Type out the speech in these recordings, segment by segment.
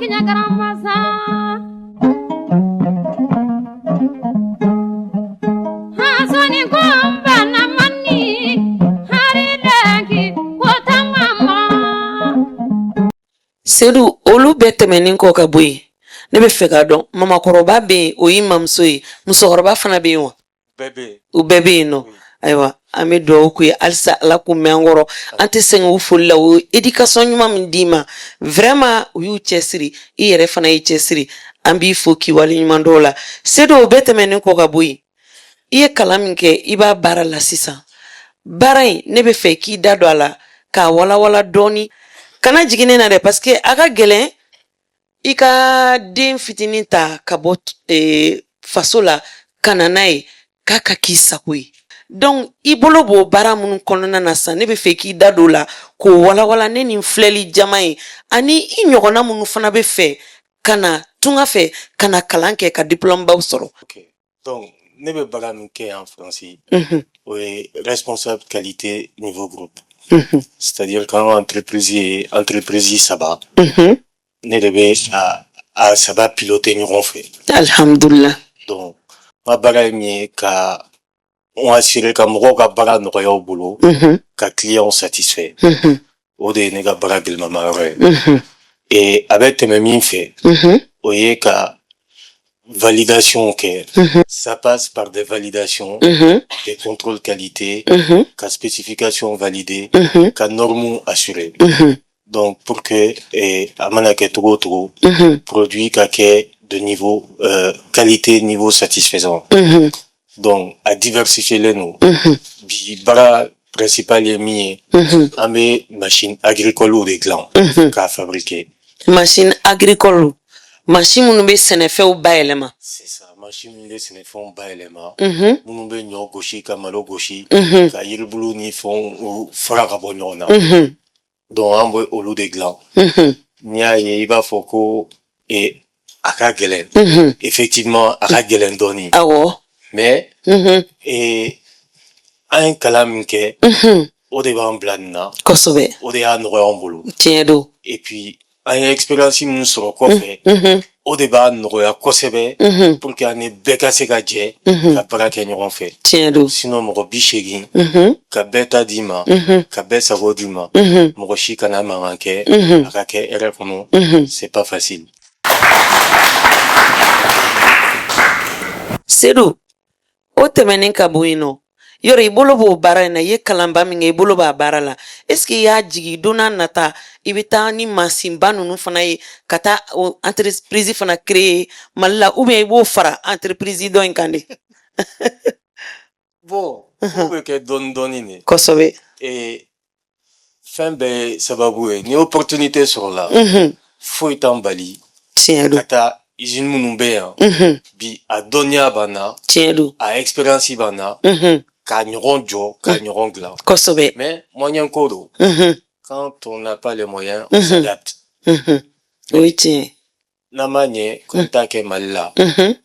Sedu, olu bɛɛ tɛmɛnen kɔ ka bɔ yen, ne bɛ fɛ k'a dɔn, mamakɔrɔba bɛ yen, o y'i mamuso ye, musokɔrɔba fana bɛ yen wa? U bɛɛ bɛ yen nɔ. Ayiwa, an bɛ dugawu k'u ye halisa, Ala k'u mɛn an kɔrɔ. An tɛ sɛgɛn u foli la. U ye éducation ɲuman min d'i ma, vraiment u y'u cɛsiri, i yɛrɛ fana y'i cɛsiri. An b'i fo k'i waleɲuman dɔn o la. Sedu, o bɛɛ tɛmɛnen kɔ ka bɔ yen, i ye kalan min kɛ, i b'a baara la sisan. Baara in, ne bɛ fɛ k'i da don a la k'a walawala dɔɔni. Kana jigin ne na dɛ, parce que a ka gɛlɛn i ka den fitinin ta ka bɔ faso la ka na n'a ye k'a ka k'i sago ye. Donc i bolo b'o baara minnu kɔnɔna na sisan, ne bɛ fɛ k'i da don o la k'o walawala ne ni filɛli jama ye, ani i ɲɔgɔnna minnu fana bɛ fɛ ka na tunga fɛ, ka na kalan kɛ, ka diplôme baw sɔrɔ. Donc ne bɛ baara min kɛ yan Faransi, o ye responsable qualité niveau groupe, c'est-à-dire qu'an ka entreprise ye entreprise saba, ne de bɛ a saba piloter ɲɔgɔn fɛ. Alhamdulillah. Donc n ka baara ye min ye, ka n assurer ka mɔgɔw ka baara nɔgɔya u bolo, ka clients satisfait. O de ye ne ka baara gɛlɛmama yɔrɔ ye. Et a bɛ tɛmɛ min fɛ, o ye ka validation kɛ. Ça passe par des validations, des contrôles qualité, ka spécification valider, ka normes assurer. Donc pour que a mana kɛ togo o togo, produit ka kɛ de niveau qualité, niveau satisfaisant. Donc a diversifier len don. Bi baara principal ye min ye, an bɛ machine agricole de dilan k'a fabriquer. Machine agricole, machine minnu bɛ sɛnɛfɛnw bayɛlɛma. C'est ça, machine minnu bɛ sɛnɛfɛnw bayɛlɛma, minnu bɛ ɲɔ gosi, ka malo gosi, ka yiribulu ni fɛnw fara ka bɔ ɲɔgɔn na. Donc an bɛ olu de dilan. N'i y'a ye i b'a fɔ ko a ka gɛlɛn, effectivement a ka gɛlɛn dɔɔni. Mais an ye kalan min kɛ, o de b'an bila nin na. O de y'a nɔgɔya an bolo. Tiɲɛ don. Et puis an ye expérience min sɔrɔ kɔfɛ, o de b'a nɔgɔya kosɛbɛ pour que an ni bɛɛ ka se ka jɛ ka baara kɛ ɲɔgɔn fɛ. Tiɲɛ don. Sinon mɔgɔ 80, ka bɛɛ ta d'i ma, ka bɛɛ sago d'i ma, mɔgɔ si kana mankan kɛ, a ka kɛ hɛrɛ kɔnɔ, c'est pas facile. Sedu, o tɛmɛnen ka bɔ yen nɔ, yɔrɔ i bolo b'o baara in na, i ye kalanba min kɛ, i bolo b'a baara la, est ce que i y'a jigi don n'a nata i bɛ taa ni mansinba ninnu fana ye ka taa o entreprise fana créer Mali la, ou bien i b'o fara entreprise dɔ in kan de? Bon, ko bɛ kɛ dɔɔni dɔɔni de. Fɛn bɛɛ ye sababu ye. Ni opportunité sɔrɔla, foyi t'an bali Tiɲɛ don. ka taa usine minnu bɛ yan bi, a dɔnniya b'an na, Tiɲɛ don. a expérience b'an na, k'a ɲɔgɔn jɔ, k'a ɲɔgɔn dilan. Mais moyen ko don. Quand on n'a pas les moyens, on s'adapte. O ye tiɲɛ ye. N'an m'a ɲɛ ko n t'a kɛ Mali la,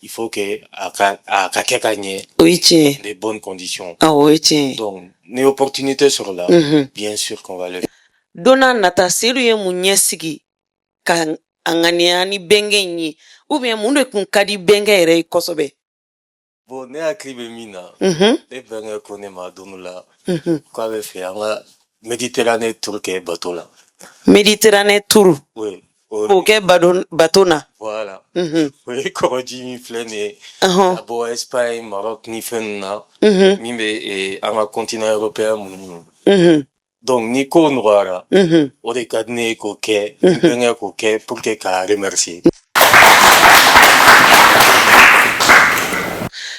il faut que a ka kɛ ka ɲɛ, O ye tiɲɛ ye. des bonnes conditions. Awɔ, o ye tiɲɛ ye. Donc ni opportunité sɔrɔla, bien sûr qu'on va le faire. Don n'a nata, Sedu ye mun ɲɛsigi ka a ŋaniya ni bɛnkɛ in ye, ou bien mun de kun ka di bɛnkɛ yɛrɛ ye kosɛbɛ? Bon, ne hakili bɛ min na, ne bɛnkɛ ko ne ma don dɔ la k'a bɛ fɛ an ka Méditerranée tour kɛ bateau la. Méditerranée tour? Oui. K'o kɛ bateau na? Voilà. O ye kɔgɔji min filɛ nin ye, ka bɔ Espagne, Maroc ni fɛn ninnu na, min bɛ an ka continent européen minnu. Donc ni ko nɔgɔyara, o de ka di ne ye k'o kɛ, n bɛnkɛ k'o kɛ pour que k'a remercier.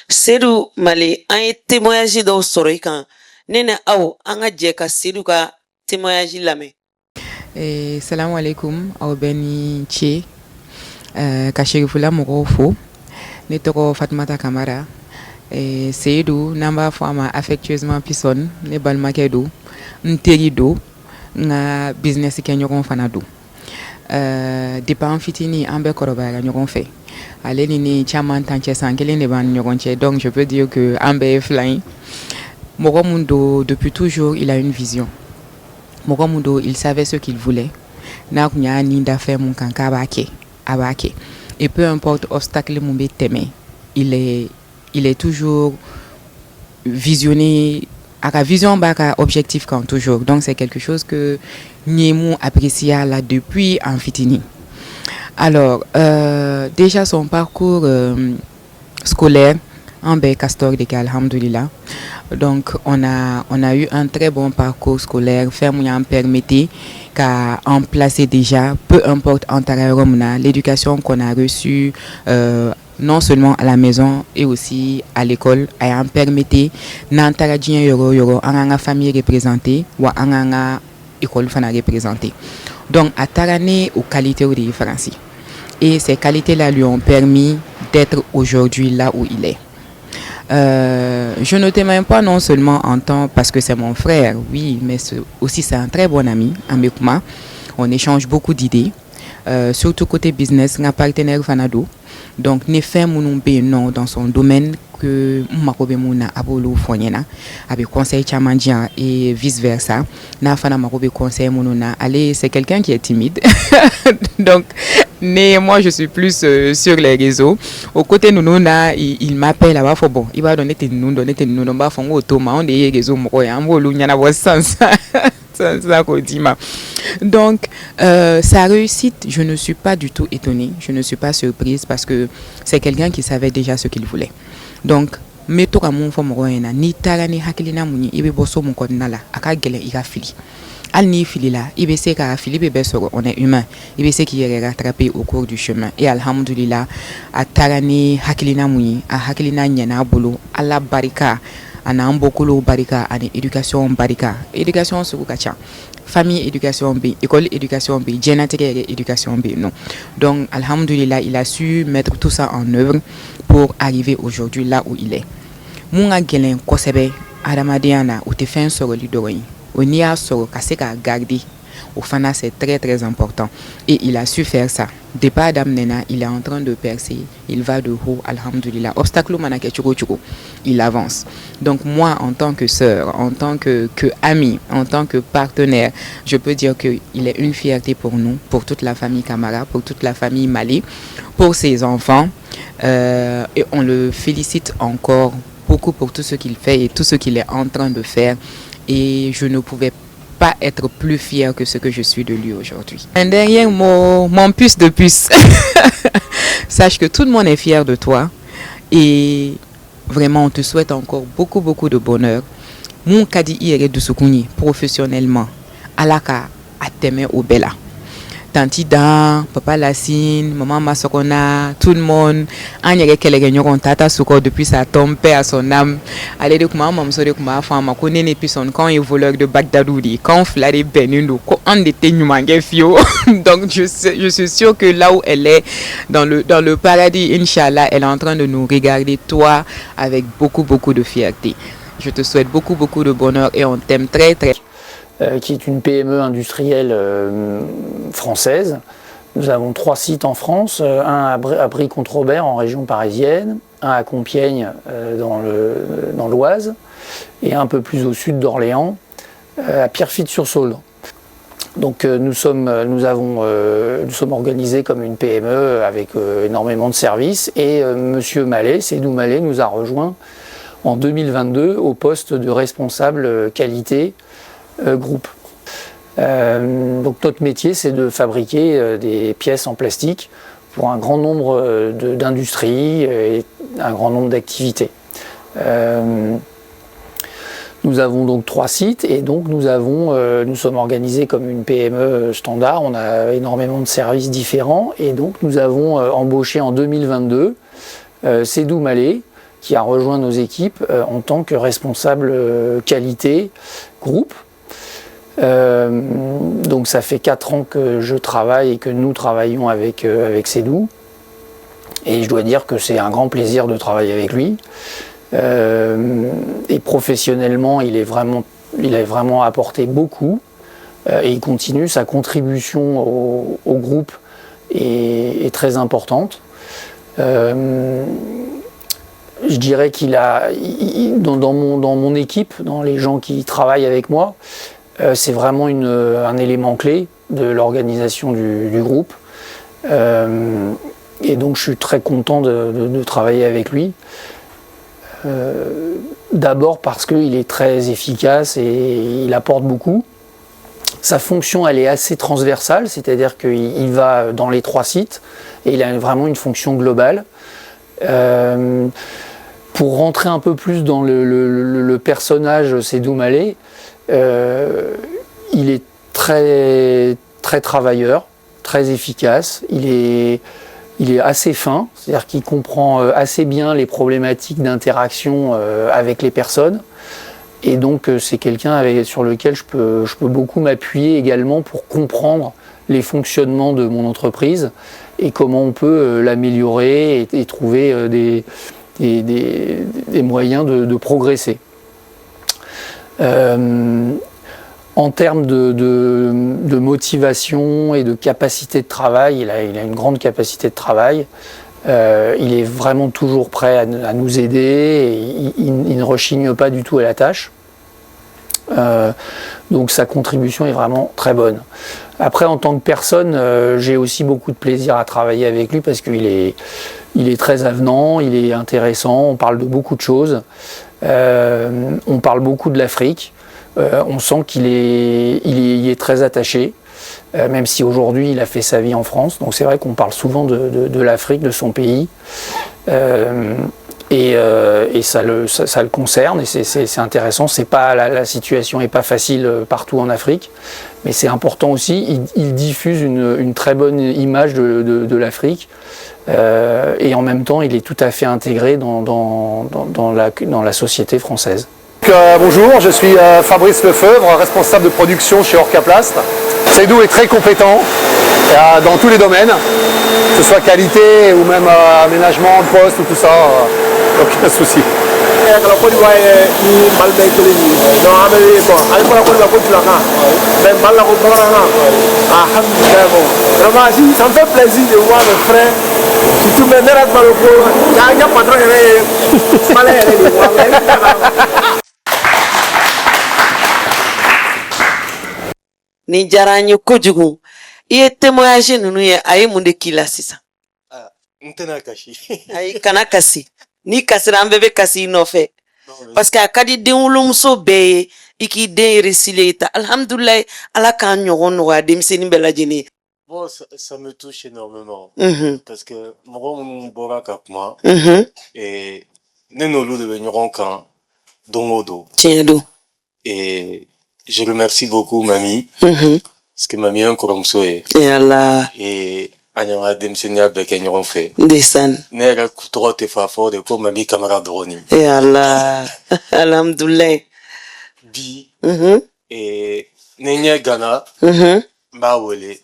Sedu Male, an ye témoignage dɔw sɔrɔ i kan. Ne ni aw, an ka jɛ ka Sedu ka témoignage lamɛn. Salamu alaikum, aw bɛɛ ni ce. Ka Serifula mɔgɔw fo. Ne tɔgɔ Fatumata Kamara. Seyidu, n'an b'a fɔ a ma affectueusement Pisɔn, ne balimakɛ don, n teri don, n ka business kɛ ɲɔgɔn fana don. Depuis an fitinin, an bɛɛ kɔrɔbayara ɲɔgɔn fɛ. Ale ni ne caman t'an cɛ, san kelen de b'an ni ɲɔgɔn cɛ, donc je peux dire que an bɛɛ ye filan ye. Mɔgɔ mun don, depuis toujours il a une vision. Mɔgɔ mun don, il savait ce qu'il voulait. N'a kun y'a nin da fɛn mun kan k'a b'a kɛ. a b'a kɛ. Et peu importe obstacle mun bɛ tɛmɛ, il est toujours visionné, a ka vision b'a ka objectif kan toujours. Donc c'est quelque chose que n ye mun apprécié a la depuis en fitinin. Alors déjà son parcours scolaire, an bɛɛ Castor de kɛ, alhamdulillah. Donc on a eu un très bon parcours scolaire, fɛn mun y'an permettre ka an placer déjà, peu importe an taara yɔrɔ min na. L'éducation qu'on a reçue non seulement à la maison et aussi à l'école a y'an permettre, n'an taara diɲɛ yɔrɔ o yɔrɔ, an k'an ka famille représenter, wa an k'an ka école fana représenter. Donc a taara ni o qualité de ye Faransi, et ces qualités-là lui ont permis d'être aujourd'hui là où il est. Je ne témoigne pas non seulement en tant parce que c'est mon frère, oui, mais aussi c'est un très bon ami, avec moi. On échange beaucoup d'idées, surtout côté business, n ka partenaire fana don. Donc ni fɛn minnu bɛ yen nɔ dans son domaine que n mako bɛ mun na, a b'olu fɔ n ɲɛna, a bɛ conseil caman di yan, et vice versa, n'a fana mako bɛ conseil minnu na. Ale, c'est quelqu'un qui est timide, donc ne, moi, je suis plus sur les réseaux. Au côté ninnu na, il m'appelle, a b'a fɔ: bon, i b'a dɔn, ne tɛ ninnu dɔn, ne tɛ ninnu dɔn. N b'a fɔ n k'o to ma, anw de ye réseau mɔgɔ ye, an b'olu ɲɛnabɔ sisan sisan sisan k'o d'i ma. Donc sa réussite, je ne suis pas du tout étonnée, je ne suis pas surprise, parce que c'est quelqu'un qui savait déjà ce qu'il voulait. Donc n bɛ to ka mun fɔ mɔgɔw ɲɛna: n'i taara ni hakilina mun ye, i bɛ bɔ so mun kɔnɔna la, a ka gɛlɛn i ka fili. Hali n'i filila, i bɛ se ka fili bɛ bɛɛ sɔrɔ, on est humain, i bɛ se k'i yɛrɛ rattraper au cours du chemin. Et alhamdulillah, a taara ni hakilina mun ye, a hakilina ɲɛna a bolo, Ala barika a n'an bɔkolow barika ani éducation barika. Éducation sugu ka ca: famille éducation bɛ yen, école éducation bɛ yen, diɲɛlatigɛ yɛrɛ éducation bɛ yen nɔ. Donc alhamdulillah, il a su mettre tout ça en œuvre pour arriver aujourd'hui là où il est. Mun ka gɛlɛn kosɛbɛ adamadenya na, o tɛ fɛn sɔrɔli dɔrɔn ye o, n'i y'a sɔrɔ, ka se k'a garder, o fana, c'est très très important, et il a su faire ça. Depuis a daminɛna, il est en train de percer, il va de haut, alhamdulillah. Obstacle mana kɛ cogo o cogo, il avance. Donc moi, en tant que sœur, en tant que ami, en tant que partenaire, je peux dire que il est une fierté pour nous, pour toute la famille Camara, pour toute la famille Mali, pour ses enfants, et on le félicite encore beaucoup pour tout ce qu'il fait et tout ce qu'il est en train de faire, et je ne pouvais pas être plus fière que ce que je suis de lui aujourd'hui. Un dernier mot, mon puce de puce. Sache que tout le monde est fier de toi et vraiment on te souhaite encore beaucoup beaucoup de bonheur. Mun ka di i yɛrɛ dusukun ye professionnellement, Ala ka a tɛmɛ o bɛɛ la. Tantie Dan, Papa Lassine, Maman Masokona, tout le monde, an yɛrɛ kɛlɛkɛɲɔgɔn Tata Sokɔ depuis sa tombe, paix à son âme. Ale de tun b'an mamuso de tun b'a fɔ an ma ko ne ni Pisɔn k'anw ye voleur de Bagdadou de ye, k'anw fila de bɛnnen don, ko anw de tɛ ɲuman kɛ fiyewu. Donc je suis sûre que là où elle est, dans le paradis, Inch'Allah, elle est en train de nous regarder, toi, avec beaucoup beaucoup de fierté. Je te souhaite beaucoup beaucoup de bonheur et on t'aime très très. Qui est une PME industrielle française. Nous avons trois sites en France, un à Brie-Comte-Robert en région parisienne, un à Compiègne dans l'Oise et un peu plus au sud d'Orléans, à Pierrefitte-sur-Sauldre. Donc nous sommes organisés comme une PME avec énormément de services et Monsieur Mallet, Cédou Mallet, nous a rejoint en 2022 au poste de responsable qualité groupe. Donc notre métier, c'est de fabriquer des pièces en plastique pour un grand nombre d'industries et un grand nombre d'activités. Nous avons donc trois sites et donc nous sommes organisés comme une PME standard. On a énormément de services différents et donc nous avons embauché en 2022 Cédou Mallet qui a rejoint nos équipes en tant que responsable qualité groupe. Donc ça fait 4 ans que je travaille et que nous travaillons avec Cédou. Et je dois dire que c'est un grand plaisir de travailler avec lui. Et professionnellement, il a vraiment apporté beaucoup. Et il continue, sa contribution au groupe est très importante. Je dirais qu'il a, dans mon équipe, dans les gens qui travaillent avec moi, c'est vraiment un élément clé de l'organisation du groupe. Et donc je suis très content de travailler avec lui. D'abord parce qu'il est très efficace et il apporte beaucoup. Sa fonction, elle est assez transversale, c'est-à-dire qu'il va dans les trois sites et il a vraiment une fonction globale. Pour rentrer un peu plus dans le personnage Seydou Malé, il est très, très travailleur, très efficace, il est assez fin, c'est-à-dire qu'il comprend assez bien les problématiques d'interaction avec les personnes. Et donc c'est quelqu'un sur lequel je peux beaucoup m'appuyer également pour comprendre les fonctionnements de mon entreprise et comment on peut l'améliorer et trouver des moyens de progresser. En termes de motivation et de capacité de travail, il a une grande capacité de travail. Il est vraiment toujours prêt à nous aider et il ne rechigne pas du tout à la tâche. Donc sa contribution est vraiment très bonne. Après, en tant que personne, j'ai aussi beaucoup de plaisir à travailler avec lui parce qu'il est très avenant, il est intéressant, on parle de beaucoup de choses. On parle beaucoup de l'Afrique. On sent qu'il est très attaché, même si aujourd'hui il a fait sa vie en France. Donc c'est vrai qu'on parle souvent de l'Afrique, de son pays. Et ça le concerne et c'est intéressant. C'est pas la situation n'est pas facile partout en Afrique, mais c'est important aussi. Il diffuse une très bonne image de l'Afrique et en même temps, il est tout à fait intégré dans la société française. Bonjour, je suis Fabrice Lefebvre, responsable de production chez Orcaplast. Seydou est très compétent dans tous les domaines, que ce soit qualité ou même aménagement de poste ou tout ça, aucun souci. Côte d'Ivoire ni Mali bɛɛ ye kelen de ye, donc an bɛ bon ale fɔra Côte d'Ivoire ko julakan, mais Mali la ko bamanankan. Alhamdulilayi, bon, vraiment, si ça me fait plaisir de voir mes frères, surtout mais ne yɛrɛ tun b'a dɔn ko an ka patron yɛrɛ ye malien yɛrɛ de ye, walayi. Nin diyara an ye kojugu. I ye témoignage ninnu ye, a ye mun de k'i la sisan? N tɛna kasi. Ayi, kana kasi. N'i kasira, an bɛɛ bɛ kasi i nɔfɛ, parce que a ka di den wolomuso bɛɛ ye i k'i den réussir ta. Alhamdulilayi, Ala k'an ɲɔgɔn nɔgɔya denmisɛnnin bɛɛ lajɛlen ye. Bon, ça me touche énormément. Parce que mɔgɔ minnu bɔra ka kuma, et ne n'olu de bɛ ɲɔgɔn kan don o don. Tiɲɛ don. Et je remercie beaucoup Mami, parce que Mami ye n kɔrɔmuso ye. E Ala. Et an y'an ka denmisɛnninya bɛɛ kɛ ɲɔgɔn fɛ. Ndeysaan. Ne yɛrɛ tɔgɔ tɛ fɔ, a fɔ de ko Mami Kamara dɔgɔnin. E Ala, alhamdulilayi. Bi, et ni ɲɛ gana, n b'a wele.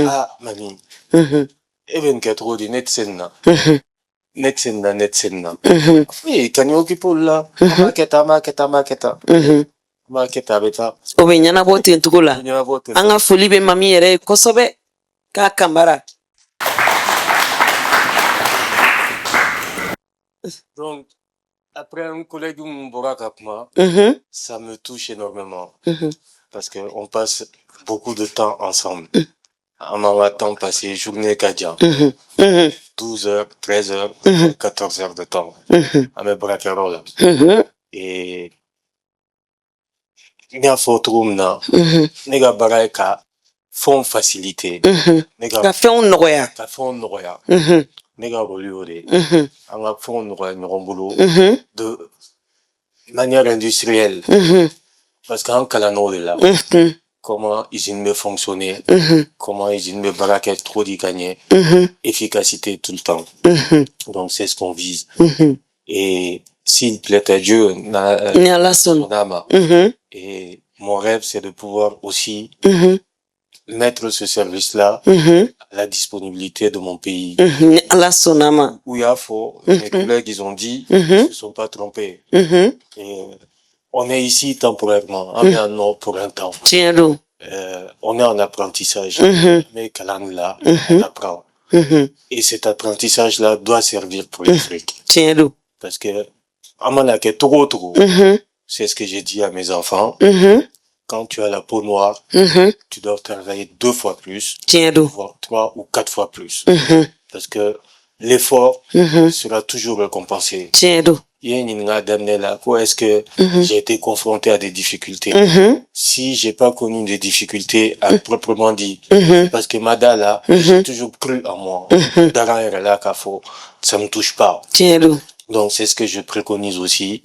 Ah Mami, e bɛ nin kɛ cogo di? Ne tɛ se nin na. Ne tɛ se nin na, ne tɛ se nin na. Ee, ka n'i occuper olu la. An b'a kɛ tan, an b'a kɛ tan, an b'a kɛ tan. An b'a kɛ tan, a bɛ taa. O bɛ ɲɛnabɔ ten cogo la. A bɛ ɲɛnabɔ ten. An ka foli bɛ Mami yɛrɛ ye kosɛbɛ k'a kanbara. Donc, après un collègue mun bɔra ka kuma, ça me touche énormément. Parce que on passe beaucoup de temps ensemble. An b'an ka temps passé, journée ka jan. 12 heures, 13 heures, 14 heures de temps. An bɛ baarakɛyɔrɔ la. Et n y'a fɔ cogo min na, ne ka baara ye ka fɛnw faciliter. Ne ka Ka fɛnw nɔgɔya. Ka fɛnw nɔgɔya. Ne ka rôle y'o de ye. An ka fɛnw nɔgɔya ɲɔgɔn bolo de manière industrielle. Parce qu'an kalanna o de la. Comment usine bɛ fonctionner, comment usine bɛ baara kɛ cogo di ka ɲɛ, efficacité tout le temps. Donc c'est ce qu'on vise. Et s'il plaît à Dieu, na, Ni Ala sɔnna. sɔnna ma. Et mon rêve, c'est de pouvoir aussi mettre ce service-là à la disponibilité de mon pays. Ni Ala sɔnna ma. Où il y a faux, mes collègues, ils ont dit, ils se sont pas trompés. Et on est ici temporairement, on est en non pour un temps. Tiɲɛ don. On est en apprentissage. Mais kalan là, on apprend. Et cet apprentissage-là doit servir pour l'Afrique. Tiɲɛ don. Parce que, an mana kɛ togo o togo, c'est ce que j'ai dit à mes enfants. Quand tu as la peau noire, tu dois travailler deux fois plus, Tiɲɛ don. Voire trois ou quatre fois plus. Parce que l'effort sera toujours récompensé. Tiɲɛ don. I ye ɲininka daminɛ la ko est-ce que j'ai été confronté à des difficultés? Si j'ai pas connu des difficultés à proprement dit, parce que ma da la, j'ai toujours cru en moi. Dara yɛrɛ la k'a fɔ ça me touche pas. Tiɲɛ don. Donc c'est ce que je préconise aussi,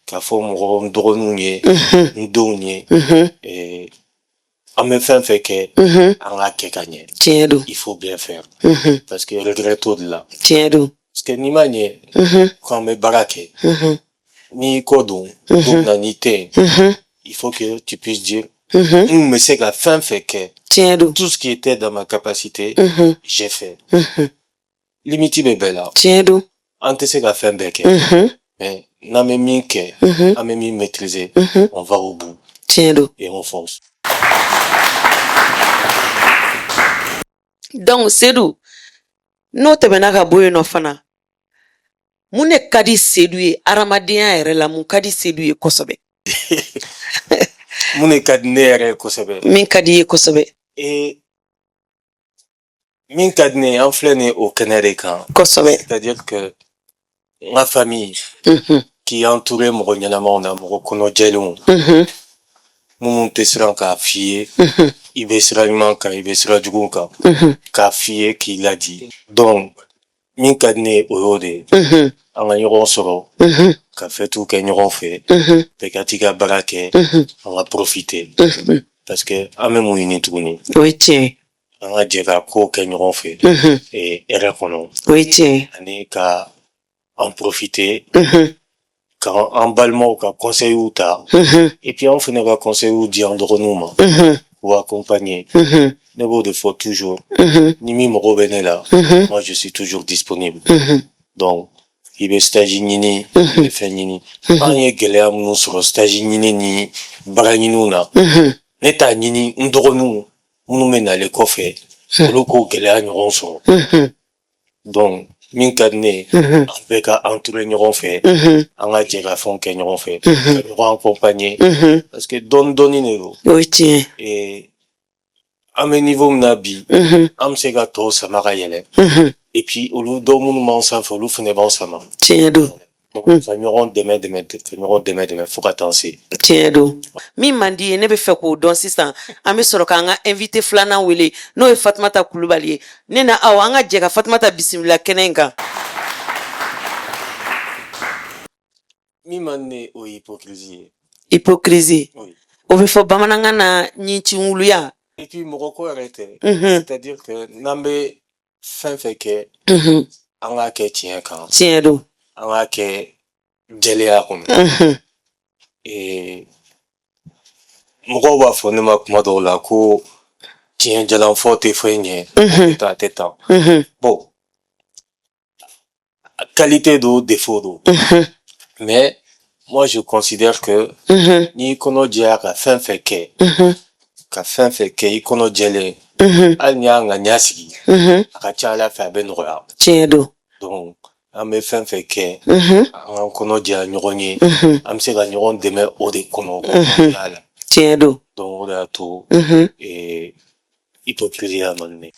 k'a fɔ mɔgɔ n dɔgɔninw ye, n denw ye, et an bɛ fɛn fɛn kɛ, an k'a kɛ ka ɲɛ. Tiɲɛ don. Il faut bien faire. Parce que regret t'o de la. Tiɲɛ don. Parce que n'i ma ɲɛ, k'an bɛ baara kɛ, n'i kɔ don, don min na n'i tɛ yen, il faut que tu puisses dire, n kun bɛ se ka fɛn fɛn kɛ, Tiɲɛ don. Tout ce qui était dans ma capacité, j'ai fait. Limite bɛ bɛɛ la. Tiɲɛ don. An tɛ se ka fɛn bɛɛ kɛ. Mais n'an bɛ min kɛ, an bɛ min maîtriser, on va au bout Tiɲɛ don. Et on fonce. Donc Sedu, n'o tɛmɛna ka bɔ yen nɔ fana, mun de ka di Sedu ye adamadenya yɛrɛ la? Mun ka di Sedu ye kosɛbɛ? Mun de ka di ne yɛrɛ ye kosɛbɛ? Min ka di i ye kosɛbɛ. Et min ka di ne ye, an filɛ nin ye o kɛnɛ de kan. Kosɛbɛ. C'est-à-dire que n ka famille k'i entouré mɔgɔ ɲɛnamaw na, mɔgɔ kɔnɔjɛlenw, minnu tɛ siran k'a f'i ye i bɛ sira ɲuman kan, i bɛ sira jugu kan, k'a f'i ye, k'i ladi. Donc min ka di ne ye, o y'o de ye. An ka ɲɔgɔn sɔrɔ ka fêtew kɛ ɲɔgɔn fɛ, bɛɛ ka t'i ka baara kɛ, an ka profiter, parce que an bɛ mun ɲini tuguni? O ye tiɲɛ ye. An ka jɛ ka kow kɛ ɲɔgɔn fɛ hɛrɛ kɔnɔ, O ye tiɲɛ ye. Ani ka an profiter ka an balimaw ka conseils ta, et puis anw fɛnɛ ka conseils di an dɔgɔninw ma k'u accompagner. Ne b'o de fɔ toujours, ni min mago bɛ ne la, moi je suis toujours disponible. Donc i bɛ stage ɲini, i bɛ fɛn ɲini, an ye gɛlɛya minnu sɔrɔ stage ɲini ni baara ɲiniw na, ne t'a ɲini n dɔgɔninw minnu bɛ nalen kɔfɛ, olu k'o gɛlɛya ɲɔgɔn sɔrɔ. Donc min ka di ne ye, an bɛɛ ka entourer ɲɔgɔn fɛ, an ka jɛ ka fɛnw kɛ ɲɔgɔn fɛ, ka ɲɔgɔn accompagner, parce que dɔɔni dɔɔni de don. O ye tiɲɛ ye. Et an bɛ niveau min na bi, an bɛ se ka tɔw sama ka yɛlɛ, et puis olu dɔw minnu b'an sanfɛ, olu fɛnɛ b'an sama. Tiɲɛ don. Donc ka ɲɔgɔn dɛmɛ dɛmɛ, ka ɲɔgɔn dɛmɛ dɛmɛ fo ka taa se. Tiɲɛ don. Min man di ye, ne bɛ fɛ k'o dɔn sisan. An bɛ sɔrɔ k'an ka invité filanan wele, n'o ye Fatumata Kulubali ye. Ne na aw, an ka jɛ ka Fatumata bisimila kɛnɛ in kan. Min man di ne ye, o ye hypocrisie ye. Hypocrisie? Oui. O bɛ fɔ bamanankan na ɲinciwuluya. Et puis mɔgɔ ko yɛrɛ tɛ, c'est-à-dire que n'an bɛ fɛn fɛn kɛ, an k'a kɛ tiɲɛ kan. Tiɲɛ don. An k'a kɛ jɛlenya kɔnɔ. Et mɔgɔw b'a fɔ ne ma kuma dɔw la ko tiɲɛ jalan fɔ tɛ fɛn ɲɛ, a tɛ tan, a tɛ tan. Bon, qualité don, défaut don, mais moi je considère que n'i kɔnɔ jɛya ka fɛn fɛn kɛ, ka fɛn fɛn kɛ i kɔnɔ jɛlen, hali n'i y'a ŋaniya sigi, a ka ca Ala fɛ, a bɛ nɔgɔya. Tiɲɛ don. Donc an bɛ fɛn fɛn kɛ, an k'an kɔnɔ jɛya ɲɔgɔn ye, an bɛ se ka ɲɔgɔn dɛmɛ o de kɔnɔ la. Tiɲɛ don. Donc o de y'a to hypocrisie man di ne ye.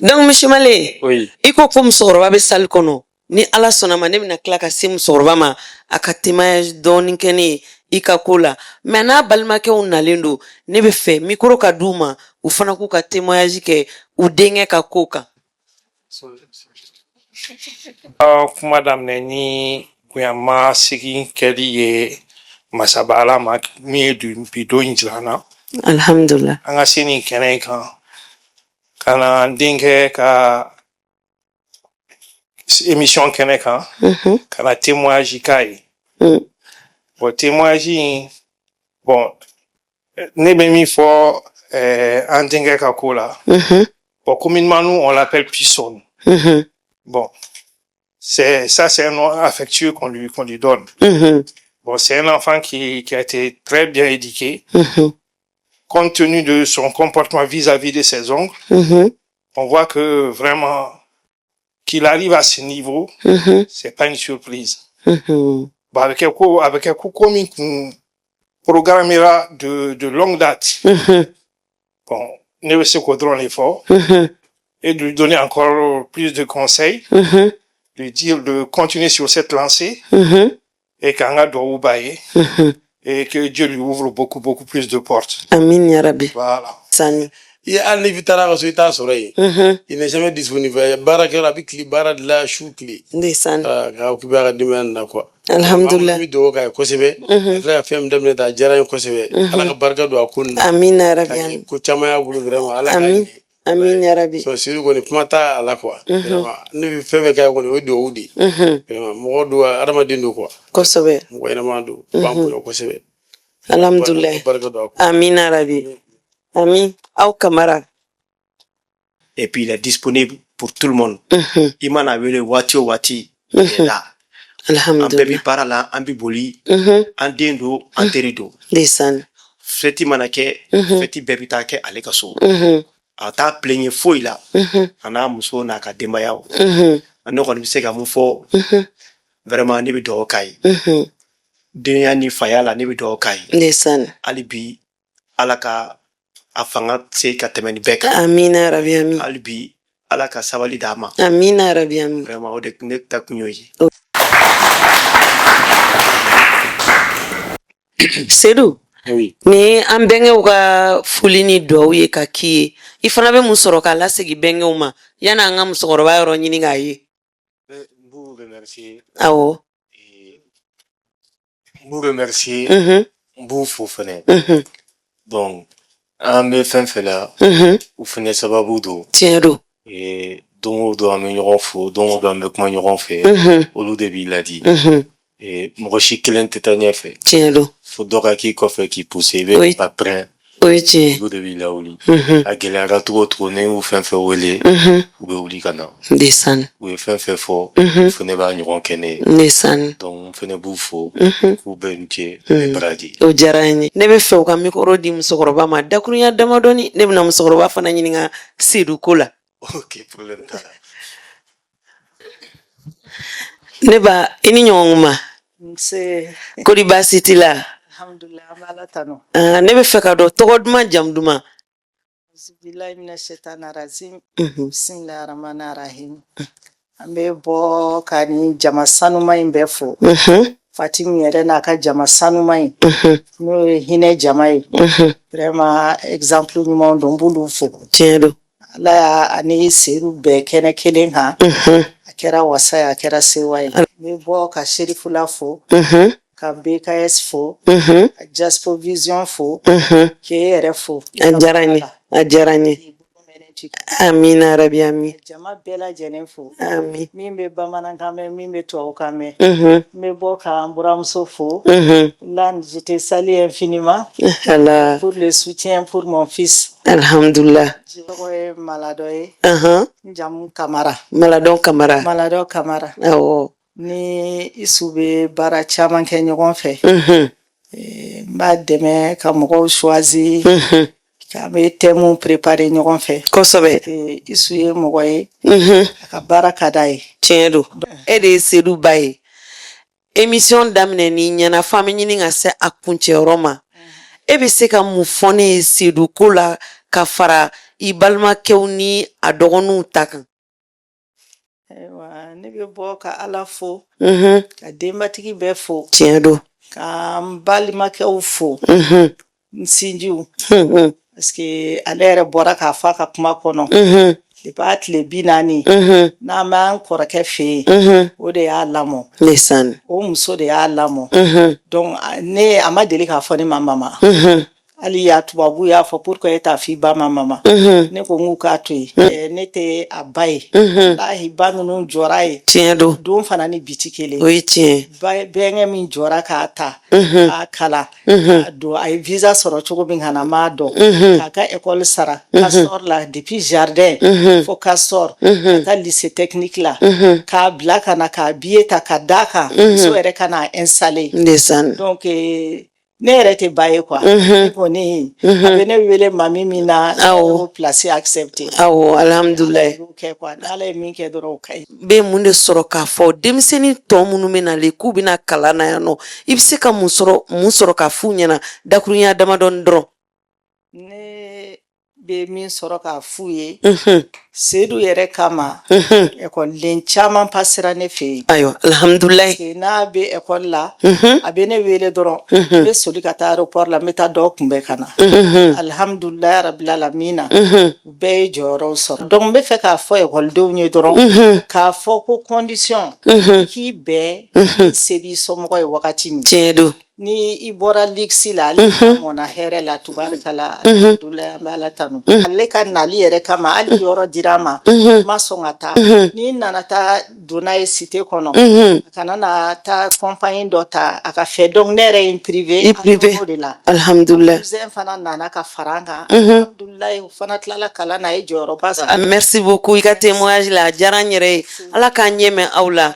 Donc monsieur Male, Oui. i ko ko musokɔrɔba bɛ salle kɔnɔ. Ni Ala sɔnna ma, ne bɛna tila ka se musokɔrɔba ma, a ka témoignage dɔɔni kɛ ne ye i ka ko la. Mais n'a balimakɛw nalen don, ne bɛ fɛ micro ka d'u ma, u fana k'u ka témoignage kɛ u denkɛ ka ko kan. An kuma daminɛ ni bonyama segin kɛli ye masaba Ala ma min ye bi don in jira an na. Alhamdulillah. An ka se nin kɛnɛ in kan ka na an denkɛ ka émission kɛnɛ kan, ka na témoignage k'a ye. Bon, témoignage in, bon, ne bɛ min fɔ an denkɛ ka ko la, bon, communément nous on l'appelle Pisson. Bon, c'est ça, c'est un nom affectueux qu'on lui donne. Bon, c'est un enfant qui a été très bien éduqué. Compte tenu de son comportement vis-à-vis de ses oncles, on voit que vraiment qu'il arrive à ce niveau, c'est pas une surprise. Bon, a bɛ kɛ ko min kun programmera de longue date. Bon, ne bɛ se k'o dɔrɔn de fɔ et de lui donner encore plus de conseils, lui dire de continuer sur cette lancée et k'an ka duwawu b'a ye et que Dieu lui ouvre beaucoup, beaucoup plus de portes. Amin ya rabi. Voilà. Sani. I hali n'i taara a ka so, i t'a sɔrɔ yen. Il n'est jamais disponible. Baarakɛyɔrɔ, a bɛ tile baara de la, su tile. Ndeysaan. Ka occuper a ka denbaya nin na quoi. Alhamdulillah. An bɛ dugawu k'a ye kosɛbɛ. A filɛ ka fɛn min daminɛ tan, a diyara n ye kosɛbɛ. Ala ka barika don a ko nin na. Amin ya rabi, amin. Ko caman y'a bolo vraiment, Ala k'a Amin. ɲɛ. Amin ya rabi. So Seydou kɔni, kuma t'a a la quoi. Vraiment, ne bɛ fɛn fɛn k'a ye kɔni, o ye dugawu de ye. Vraiment, mɔgɔ don, adamaden don quoi. Kosɛbɛ. Mɔgɔ ɲɛnama don. U b'an bonya kosɛbɛ. Alhamdulillah. Barika don a ko. Amin ya rabi. Amin. Aw Kamara. Et puis il est disponible pour tout le monde. I mana wele waati o waati, il est là. An bɛɛ bi Alhamdulillah. baara la, an bi boli, an den don, an teri don. Ndeysaan. Fɛti mana kɛ, fɛti bɛɛ bi taa kɛ ale ka so. A t'a plaignye foyi la. A n'a muso n'a ka denbayaw. Ne kɔni bɛ se ka mun fɔ? Vraiment, ne bɛ dugawu k'a ye. Denya ni faya la, ne bɛ dugawu k'a ye. Ndeysaan. Hali bi, Ala ka a fanga se ka tɛmɛ nin bɛɛ kan. Amin ya rabi, amin. Hali bi, Ala ka sabali d'a ma. Amin ya rabi, amin. Vraiment, o de ne ta kun y'o ye. Seydou. Oui. Ni ye an bɛnkɛw ka foli ni duwawu ye ka k'i ye, i fana bɛ mun sɔrɔ k'a lasegin bɛnkɛw ma yanni an ka musokɔrɔba yɔrɔ ɲini k'a ye? N b'u remercier. Awɔ. N b'u remercier. N b'u fo fɛnɛ. Donc an bɛ fɛn fɛn la, u fɛnɛ sababu don. Tiɲɛ don. Et don o don an bɛ ɲɔgɔn fo, don o don an bɛ kuma ɲɔgɔn fɛ. Olu de b'i ladi. Et mɔgɔ si kelen tɛ taa ɲɛfɛ. Tiɲɛ don. Fo dɔ ka k'i kɔfɛ k'i pousser, i bɛ Oui. ka pɛrɛn. O ye tiɲɛ ye. Olu de b'i lawuli. A gɛlɛyara cogo o cogo, ne y'u fɛn fɛn wele, u bɛ wuli ka na. Ndeysaan. U ye fɛn fɛn fɔ, u fɛnɛ b'a ɲɔgɔn kɛ ne ye. Ndeysaan. Donc n fɛnɛ b'u fo, k'u bɛɛ ni ce, ni baraji. O diyara n ye. Ne bɛ fɛ u ka mikoro di musokɔrɔba ma dakurunya damadɔni. Ne bɛna musokɔrɔba fana ɲininka Seydou ko la. Ok, problème t'a la. Ne ba, i ni ɲɔgɔn. Nse. Kori baasi t'i la? Alhamdulillah, an bɛ Ala tanu. Ah, ne bɛ fɛ ka dɔn tɔgɔ duman, jamu duman. Auzubillahi mina shaitani rajim. Bismillahi rahmani rahim. An bɛ bɔ ka nin jama sanuma in bɛɛ fo. Fatimu yɛrɛ n'a ka jama sanuma in. N'o ye hinɛ jama ye. Vraiment, exemple ɲumanw don, n b'olu fo. Tiɲɛ don. Ala y'a ani Seydou bɛn kɛnɛ kelen kan. A kɛra wasa ye, a kɛra sewa ye. N bɛ bɔ ka Serifula fo. Ka BKS fo. Ka Jaspo Vision fo. K'e yɛrɛ fo. A diyara n ye, a diyara n ye. Amina rabi, amin. Jama bɛɛ lajɛlen fo. Amin. Min bɛ bamanankan mɛn, min bɛ tubabukan mɛn. N bɛ bɔ ka n buramuso fo. Là, je te salue infiniment. Ala. Pour le soutien pour mon fils. Alhamdulillah. N tɔgɔ ye Maladɔ ye. N jamu Kamara. Maladɔn Kamara. Maladɔ Kamara. Awɔ. Ni Isu bɛ baara caman kɛ ɲɔgɔn fɛ. N b'a dɛmɛ ka mɔgɔw choisi. K'an bɛ thème préparer ɲɔgɔn fɛ. Kosɛbɛ. Isu ye mɔgɔ ye. A ka baara ka d'a ye. Tiɲɛ don. E de ye Seydou ba ye. Émission daminɛ ni ɲɛna fo an bɛ ɲini ka se a kuncɛyɔrɔ ma. E bɛ se ka mun fɔ ne ye Seydou ko la ka fara i balimakɛw ni a dɔgɔninw ta kan? Ayiwa, ne bɛ bɔ ka Ala fo. Ka denbatigi bɛɛ fo. Tiɲɛ don. Ka n balimakɛw fo. N sinjiw. Parce que ale yɛrɛ bɔra k'a fɔ a ka kuma kɔnɔ. Depuis a tile 40. N'an b'an kɔrɔkɛ fɛ yen. O de y'a lamɔ. Ndeysaan. O muso de y'a lamɔ. Donc ne a ma deli k'a fɔ ne ma mama. Hali y'a tubabu y'a fɔ pourquoi e t'a fɔ i ba ma mama. Ne ko n k'u k'a to yen. Ne tɛ a ba ye. Walahi, ba minnu jɔra ye. Tiɲɛ don. Don fana ni bi ti kelen. O ye tiɲɛ ye. Ba bɛnkɛ min jɔra k'a ta. K'a kalan. K'a don, a ye visa sɔrɔ cogo min ka na, n m'a dɔn. K'a ka école sara. Castor la, depuis jardin. Fo Castor. Ka taa lycée technique la. K'a bila ka na, k'a billet ta ka d'a kan. Muso yɛrɛ ka n'a installer. Ndeysaan. Donc Ne yɛrɛ tɛ ba ye quoi. Ne kɔni, a bɛ ne wele mami min na, ne y'o place accepté. Awɔ, alhamdulilayi. Y'o kɛ quoi, n'Ala ye min kɛ dɔrɔn, o ka ɲi. Bɛ mun de sɔrɔ k'a fɔ denmisɛnnin tɔ minnu bɛ nalen k'u bɛna kalan na yan nɔ? I bɛ se ka mun sɔrɔ k'a f'u ɲɛna dakurunya damadɔni dɔrɔn? Ne bɛ min sɔrɔ k'a f'u ye, Seyidu yɛrɛ kama, ekɔliden caman pasera ne fɛ yen. Ayiwa, alhamdulilayi. Parce que n'a bɛ ekɔli la, a bɛ ne wele dɔrɔn, n bɛ soli ka taa aéroport la, n bɛ taa dɔw kunbɛn ka na. Alhamdulilayi rabil alamina, u bɛɛ ye jɔyɔrɔw sɔrɔ. Donc n bɛ fɛ k'a fɔ ekɔlidenw ye dɔrɔn, k'a fɔ ko condition k'i bɛn se b'i somɔgɔ ye wagati min. Tiɲɛ don. Ni i bɔra luxe la, ale mɔna hɛrɛ la, tubarikala, alhamdulilayi, an bɛ Ala tanu. Ale ka nali yɛrɛ kama, hali yɔrɔ dira a ma, n ma sɔn ka taa. N'i nana taa donna ye cité kɔnɔ, a kana na taa compagnie dɔ ta a ka fɛ. Donc ne yɛrɛ ye n privé I privé. O de la. Alhamdulilayi. Cousin fana nana ka fara an kan, alhamdulilayi, o fana tilala kalan na, a ye jɔyɔrɔba sɔrɔ. Ah, merci beaucoup i ka témoignage la, a diyara n yɛrɛ ye. Ala k'an ɲɛ mɛn aw la.